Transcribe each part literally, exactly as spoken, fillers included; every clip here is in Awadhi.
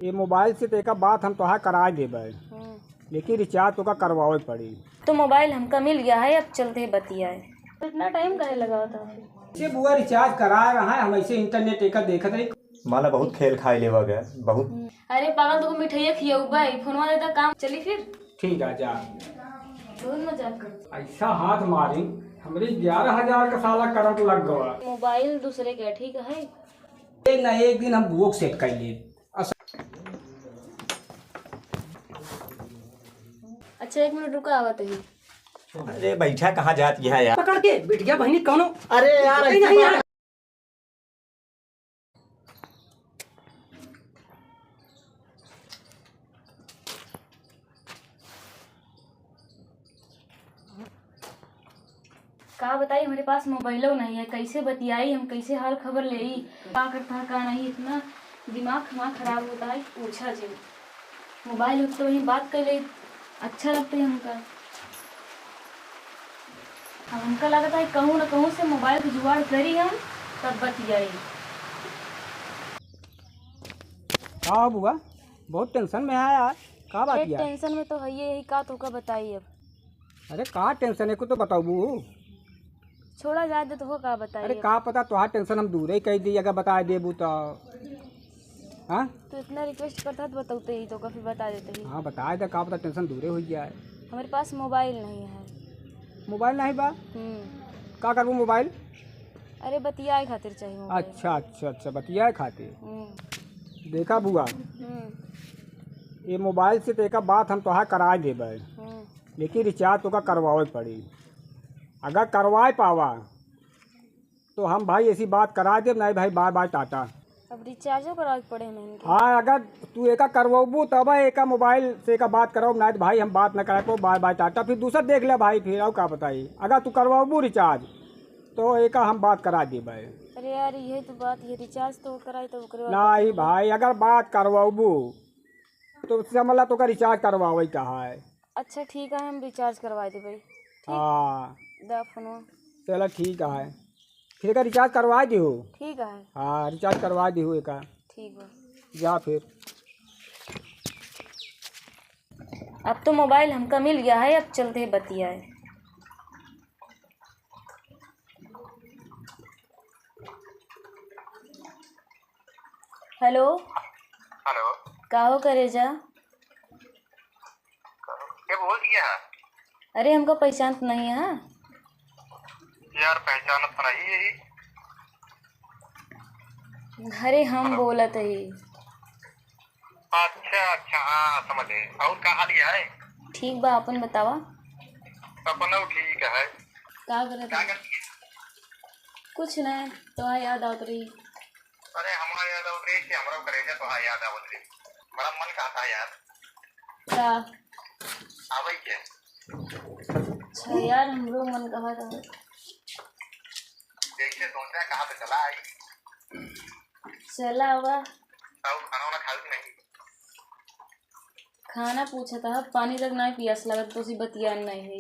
ये मोबाइल से तो एका बात हम तोहार कराए देबे, हम्म। लेकिन रिचार्ज तोका करवावे पड़ी। तो मोबाइल हमका मिल गया है, अब चलते हैं बतियाए। तो इतना टाइम काहे लगावत है? ये बुआ रिचार्ज करा रहा है, हम ऐसे इंटरनेट एका देखत रही। माला बहुत खेल खाए लेवा गया, बहुत। हम्म। अरे पागल, तोको मिठाइया खियौबे, फोनवा दे दा, काम चली फिर। ठीक है, जा। बहुत मजाक कर। ऐसा हाथ मारी, हमरे ग्यारह हजार का साला करंट लग गवा। मोबाइल दूसरे के, ठीक है? एक ना एक दिन हम बुआ के सेट कर लिए। अच्छा, एक मिनट रुका, आवत ही। अरे बैठा कहाँ जात यहाँ यार? पकड़ के बिटिया बहनी कौनो। अरे यार, नहीं, ऐसी नहीं बात यार। का बताई, हमरे पास मोबाइलो नहीं है, कैसे बतियाई हम, कैसे हाल खबर लेई, का करता है, का नहीं, इतना दिमाग हमारा खराब होता है, पूछा जे। मोबाइल होत तो वहीं बात कर ले, अच्छा लगता है हमका। अब हमका लगता है कहूँ न कहूँ से मोबाइल के जुगाड़ करी हम, तब बतियाई। का हो बुआ, बहुत टेंशन में है यार, का बात अरे यार? टेंशन में तो है, यही का तोका बताई अब। अरे का टेंशन है, कुछ तो बताबू। छोड़ा जाए दे, तोका का बताई अरे अब। का पता तोहार टेंशन हम दूरे ही कह दी, अगर बता देबू तो। हाँ? तो इतना रिक्वेस्ट करता है तो बताते ही, तोका फिर बता देते ही। हाँ बता दे, का पता टेंशन दूरे हो जाए। हमारे पास मोबाइल नहीं है। मोबाइल नहीं बा? हम्म। का करबू मोबाइल? अरे बतियाए खातिर चाहिए मोबाइल। अच्छा अच्छा अच्छा, बतियाए खातिर। हम्म। देखा बुआ, हम्म। ये मोबाइल से तो एका बात हम तोहार कराए देबे, हम्म। लेकिन रिचार्ज तोका करवावे पड़ी। अगर करवाए पावा तो हम भाई ऐसी बात करा देब, नहीं भाई बाय बाय टाटा। अब रिचार्जो करावे के पड़े हमें इनके। हाँ, अगर तू एका करवाबू तब एका मोबाइल से एका बात कराओ, नहीं तो भाई हम बात न करा पाओ, बाय बाय टाटा। फिर दूसर देख ले भाई, फिर और का बताई, अगर तू करवाबू रिचार्ज तो एका हम बात करा देबे। अरे यार, यही तो बात है, रिचार्ज तो कराई तो ओकरे बाद नहीं बताई। भाई, अगर बात करवाबू तो समझ ला तोका रिचार्ज करवावे का है। अच्छा ठीक है, हम रिचार्ज करवा देबे। ठीक? हाँ। दा फोनवा। चला ठीक है, फिर एका रिचार्ज करवा दिहो। ठीक है। हाँ, रिचार्ज करवा दिहो एका। ठीक बा। जा फिर। अब तो मोबाइल हमका मिल गया है, अब चलते हैं बतियाए। हेलो। हेलो। का हो करेजा? के बोल दिया है? अरे हमका पहचान तो नहीं है। यार पहचान तो नहीं है। अरे हम हेलो। बोलत ही। अच्छा अच्छा, हाँ समझे। और का हाल है? ठीक बा, अपन बतावा। अपना ठीक है। का करत का है? करती है? कुछ ना, तो याद आवत रही। अरे हमरा याद आवत रही कि हमरा करेजा तो याद आवत रही। बड़ा मन कहता है यार। का? आवे के। अच्छा यार, हमरो मन कहत है। जैसे सोचा कहाँ पे चला आई। चला आवा। और खाना वाना खाओ कि नहीं? खाना पूछत है, पानी तक नहीं पियास लगत, तो सी बतियान नहीं है।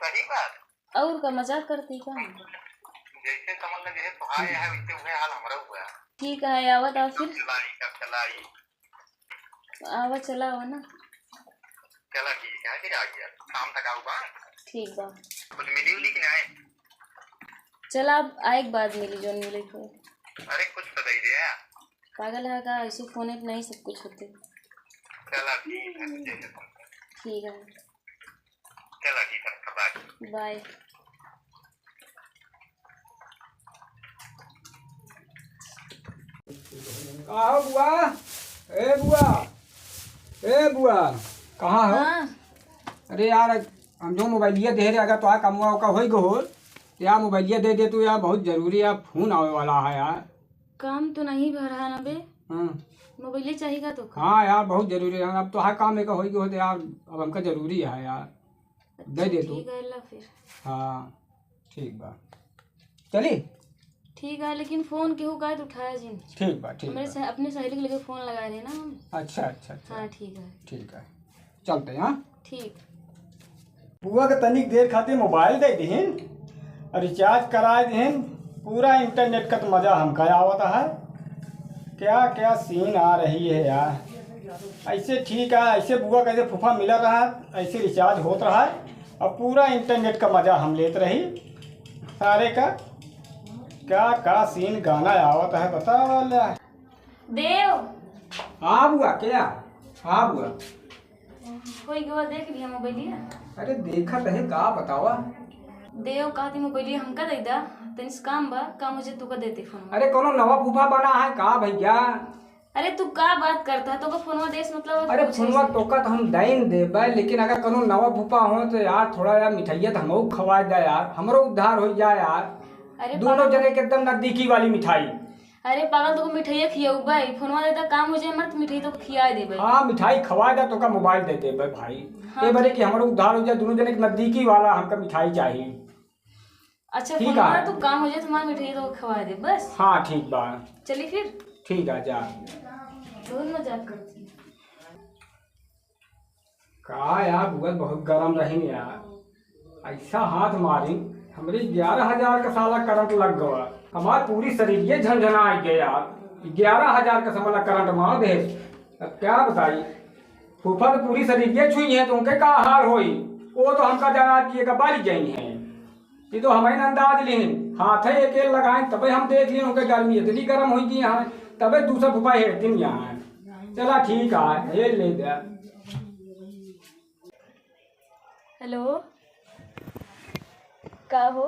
सही बात। और का मजाक करती का? जैसे समझ लगे है, तो आए है, वैसे हुए हाल हमरा हुआ है। ठीक है, आवत आओ फिर। चलाई, कब चलाई? आवा, चला आवा ना। चला ठीक है, फिर आ गया। शाम तक आऊँगा। ठीक बा। कुछ मिली उली कि नहीं? चला, अब आए के बाद मिली, जोन मिले को। अरे कुछ तो दे दे। पागल है का? ऐसे फोन पे नहीं सब कुछ होते। चला ठीक है, जैसे तुम। ठीक है। चला ठीक है, बाय। बाय। का हो बुआ? ए बुआ, ए बुआ, कहाँ हो? हाँ। अरे यार, हम जो मोबाइलिया दे रहे, अगर तो कमवा का होई गो हो, तो यार मोबाइलिया दे दे तू यार, बहुत जरूरी है, फोन आवे वाला है यार। काम तो नहीं भर रहा ना बे। हाँ। मोबाइल चाहिए का तो? हाँ यार, बहुत जरूरी है। अब तो हर काम एक होई गयो होते यार, अब हमका जरूरी है यार। अच्छा, दे दे तू। ठीक है, ला फिर। हाँ, ठीक बा। चली? ठीक है, लेकिन फोन केहू का तो उठाया जिन। ठीक बा, ठीक हमरे बा। सह-, अपने सहेली के लगे फोन लगा रहे ना हम। अच्छा, अच्छा, अच्छा। हाँ, ठीक है। ठीक है। चलते हैं, हाँ? ठीक। बुआ के तनिक देर खातिर मोबाइल दे दिहिन, रिचार्ज कराए दिहिन, पूरा इंटरनेट का तो मजा हमका आवत है। क्या क्या सीन आ रही है यार। ऐसे ठीक है, ऐसे बुआ कैसे फूफा मिला रहा, ऐसे रिचार्ज होत रहा है और पूरा इंटरनेट का मजा हम लेत रही। सारे का क्या का सीन गाना आवत है, बतावा ला। देव। हाँ बुआ, क्या? हाँ बुआ। कोई गवा देख लिया मोबाइलिया? अरे देखत है, का बतावा? देव, कहती मोबाइलिया हमका दे दा, तनिस काम बा, काम हो जाए तो का देते फोन। अरे कोनो नवा फूफा बना है का भैया? अरे तू का बात करता है, तोका फोनवा देस मतलब है अरे कुछ फोनवा ऐसे? तोका तो हम दइन देबे, लेकिन अगर कोनो नवा फूफा हो तो यार थोड़ा यार मिठाइया तो हमहू खवाए दा यार, हमरो उद्धार हो जाए यार। अरे दोनों पागल। जने के एकदम नजदीकी वाली मिठाई। अरे पागल, तोका मिठाइया खियाऊ भाई, फोनवा दे दा, काम हो जाए हमार तो मिठाई तो खिया देबे। हाँ मिठाई खवाए दा, तोका मोबाइल दे देबे भाई। हाँ, ए बरे ठीक कि है। हमरो उद्धार हो जाए, दोनों जने के नजदीकी वाला हमका मिठाई चाहिए। अच्छा ठीक फोनवा है। तू काम हो जाए, तुम्हार मिठाई तो खवाए दे बस। हाँ ठीक बा। चली फिर। ठीक है जा। बहुत मजाक करती है। का यार बुआ बहुत गरम रही यार, ऐसा हाथ मारी हमरे ग्यारह हजार का साला करंट लग गवा। हमार पूरी शरीर ये झनझना आ गया यार, ग्यारह हजार का समला करंट मार दे। अब क्या बताई, फूफा तो पूरी शरीर ये छुई है तो उनके का हाल होई। वो तो हमका जाना कि एक बारी गई हैं, ये तो हमें अंदाज लिहिन, हाथे एक एक लगाए तबे हम देख लिए उनके गर्मी इतनी गर्म हुई गई है, तबे दूसरा फूफा हेरतिन यहाँ। चला ठीक है, हेर ले दे। हेलो, का हो?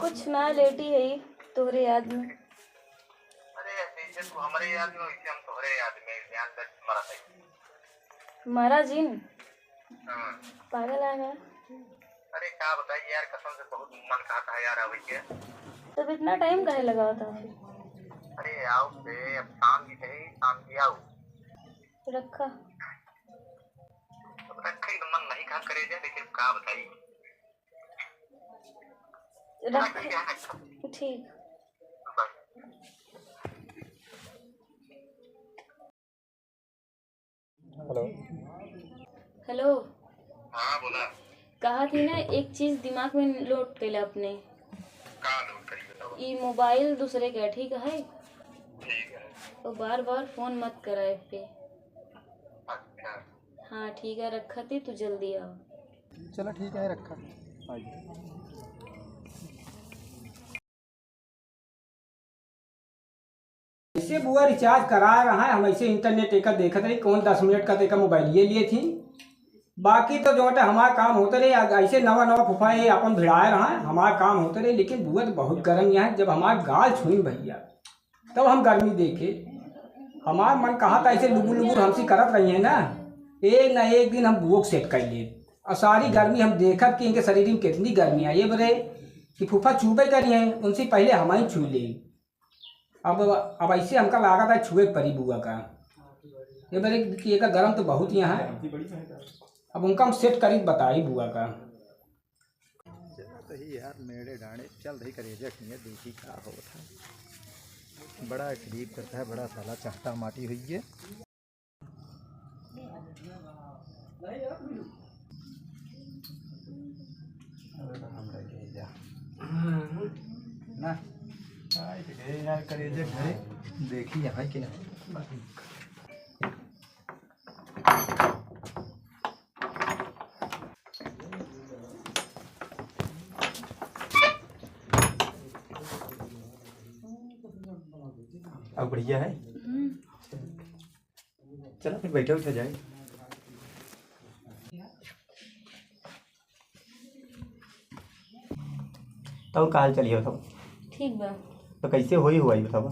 कुछ ना, लेटी है तोहरे याद में। अरे ऐसे जैसे तू हमरे याद में, वैसे हम तोहरे याद में, जान तक मरा था। मरा जिन? हाँ। पागल आ गया। अरे का बताई यार, कसम से बहुत मन कहता है यार आवे के। तब इतना टाइम काहे लगावा था फिर? अरे आओ बे, अब शाम की कही, शाम की आओ। रखा। अब रखा ही तो मन नहीं कहा करे जा, लेकिन का बताई। रख। रख दिया है। ठीक। बस। हेलो। हेलो। हाँ, बोला। कहा थी ना, एक चीज दिमाग में नोट कैला अपने। का नोट करी बताओ? ई मोबाइल दूसरे का, ठीक है? ठीक है। तो बार बार फोन मत करा एह पे। अच्छा। हाँ, ठीक है, रखा थी, तू जल्दी आओ। चला ठीक है, रखा। आइए। ऐसे बुआ रिचार्ज करा रहा है, हम ऐसे इंटरनेट एकर देखत रही, कौन दस मिनट का तो एकर मोबाइल ये लिए थी। बाकी तो जो है हमार काम होते रहे, अग-, ऐसे नवा नवा फूफा ये अपन भिड़ाए रहा है, हमार काम होते रहे, लेकिन बुआ तो बहुत गर्म यहाँ है, जब हमार गाल छुई भैया, तब हम गर्मी देखे। हमार मन कहा था ऐसे लुबुर लुबुर हमसे करत रही है ना, एक ना एक दिन हम बुआ को सेट कर लिए। और सारी गर्मी हम देखब कि इनके शरीर में कितनी गर्मी है। ये बोले कि फूफा छूबे करी हैं, उनसे पहले हम ही छू ले। अब, अब ऐसे हमका लागत है छुए के परी बुआ का। ये बोले कि एकर गरम तो बहुत यहाँ है। अब उनका हम सेट करी बताई बुआ का। चला तो ही यार, मेरे डांडे चल रही करेजा किया, देखी का होत है। बड़ा गरीब करता है, बड़ा साला चाहता माटी हुई है। ना, आई तो गए यार करेजा घरे, देखी यहाँ कि ना। अब बढ़िया है। हम्म। चला फिर बैठे उठे जाए। तब का हाल चाल है बताओ? ठीक बा। तो कैसे होई हुआ ई बतावा?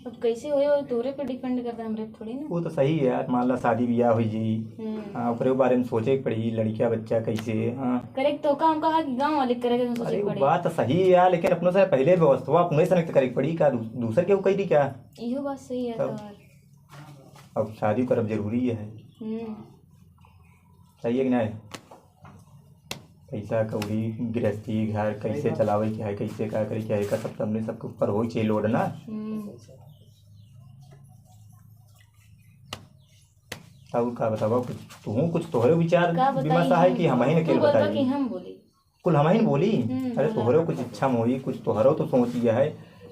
अब कैसे होई, वो तोरे पे डिपेंड करता, हमरे पे थोड़ी ना। वो तो सही है यार, मान ला शादी ब्याह हुई जी। हम्म। हाँ, ओकरे बारे में सोचे के पड़ी, लड़किया बच्चा कैसे, हाँ। करेक्ट, तो का हम कहा कि गाँव वाले करे के सोचे अरे के वो पड़ी। बात तो सही है यार, लेकिन अपनों से पहले व्यवस्था अपने से करे के पड़ी का, दू-, दूसर के वो कह दी क्या? इहो बात सही है तब। तो। अब शादी करब जरूरी है। हम्म। सही है कि नहीं? पैसा कौड़ी, गृहस्थी, घर कैसे चलावे के है, कैसे का करे के है, एकर सब सामने सबके ऊपर होई चाहिए लोड ना। हम्म। और का बतावा, कुछ तू कुछ तोहरे विचार का बताई विमर्श है हम? कि हम ही ने तू केल बोलबा बताई? कि हम बोली? कुल हमहिन बोली। हम्म, अरे बोला। तोहरो कुछ इच्छा में होई, कुछ तोहरो तो सोच यह है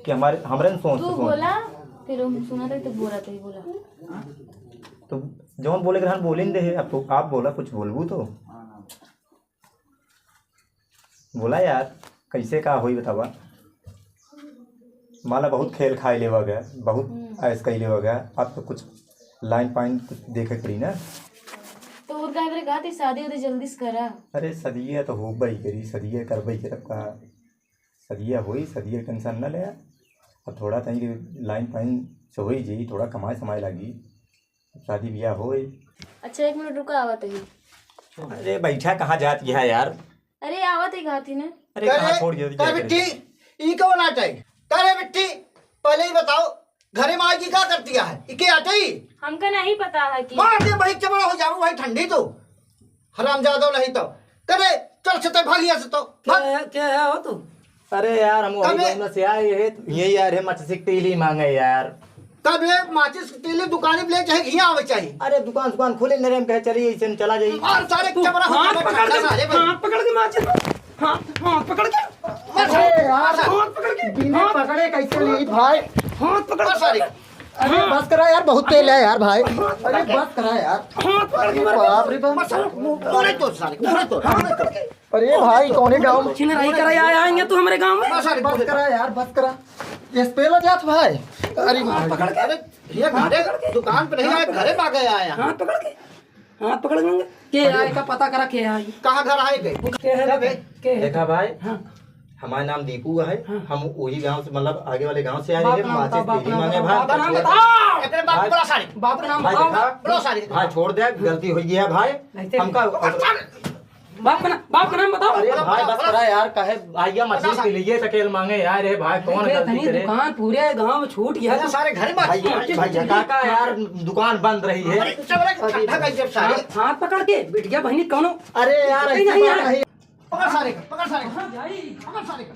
कि हमारे, हमरे न सोच तू से सोच। बोला, फिर हम सुना था तो बोला, तो ही बोला। तो जौन बोले के रहन बोलिन दे, अब तो आप बोला, कुछ बोलबू तो। बोला यार, कैसे का होई बतावा। माला बहुत खेल खाए लेवा गया, बहुत हम्म। ऐश कई लेवा गया। अब तो कुछ लाइन पाइन कुछ देखे पड़ी ना। तो और का करे, कहते शादी उदी जल्दी से करा। अरे सदिया तो होबे करी, सदिया करबे करब का। सदिया होई, सदिया टेंशन न ले। अब थोड़ा तनी लाइन पाइन से होई जी, थोड़ा कमाए समाए लागी, शादी ब्याह होई। अच्छा, एक मिनट रुका, आवत ही। अरे बैठा, कहाँ जात यह यार? अरे आवत ही, कहती ना। अरे करे, कहाँ छोड़ गया, का क्या बिट्टी, करे? ई कौन आटा है? करे बिट्टी, पहले ही बताओ, घरे में आइके का करती है? इके आटे ही? हमका नहीं पता है कि मार दे भाई, चबड़ा हो जाबू भाई, ठंडी तो। हरामजादो नहीं तो। करे, चल से तो भाग यहाँ से तो। भाग। क्या है, क्या है हो तू? अरे यार, हम वही कबे? गाँव से आए हैं, यही यार है, माचिस की तीली मांगे यार। कब ले माचिस की तीली दुकान पे ले चाहे हियाँ आवे चाहिए। अरे दुकान, दुकान खोले नरेम कहे चलिए, इसे हम चला जाइए। मार सारे तू चबड़ा हो हाथ जाबू, पकड़ के, सारे भाई। हाथ पकड़ के माचिस, हाथ, हाथ पकड़ के। मार सारे, अरे यार, मार सारे। हाथ पकड़ के, बिना हाथ पकड़े कैसे ली भाई? हाथ पकड़ मार सारे। अरे बस करा यार, बहुत तेल है यार भाई। अरे बस करा यार। हाथ पकड़ के अरे मार। बाप रे बाप। मार सारे, मुँह तोड़े तो सारे, मुँह तोड़, मुँह तोड़। अरे भाई, कौने गाँव में? छिनराई करे आया है तू हमरे गाँव में? बस करा यार, बस करा। ये स्पेल जात भाई। अरे भाई। पकड़ के। अरे, ये घरे दुकान पे नहीं आया, घरे में आ गया आया। हाथ पकड़ के, हाथ पकड़ के। के आए का पता करा, के आई। कहाँ घर आए गए? के है? कब है? के है? देखा भाई, हाँ। हमारा नाम दीपू है। हाँ। हम वही गांव से, मतलब आगे वाले गांव से आए बाप हैं। नाम माचिस बताओ, बाप तीली नाम मांगे बताओ, भाई। बाप नाम बताओ। एकरे बाप अरे, बोला सारे। बाप नाम भाई बताओ। देखा, बोलो सारे। भाई छोड़ दे, गलती हो गई है भाई। ऐसे हमका बाप का ना-, बाप का नाम बताओ। अरे भाई, बस करा यार, काहे आइया मछली के लिए सकेल मांगे यार, रे भाई, कौन अरे, गलती तनी करे? दुकान पूरे गांव में छूट गया। अरे, सारे घर में भाई, भाई, काका यार, दुकान बंद रही है। अरे, चल, अरे, ठंडा कर जब सारे। हाथ, हाथ पकड़ के, बिटिया बहनी कौनो अरे यार, ऐसी बात नहीं। पकड़ सारे का, पकड़ सारे का। पकड़ सारे का।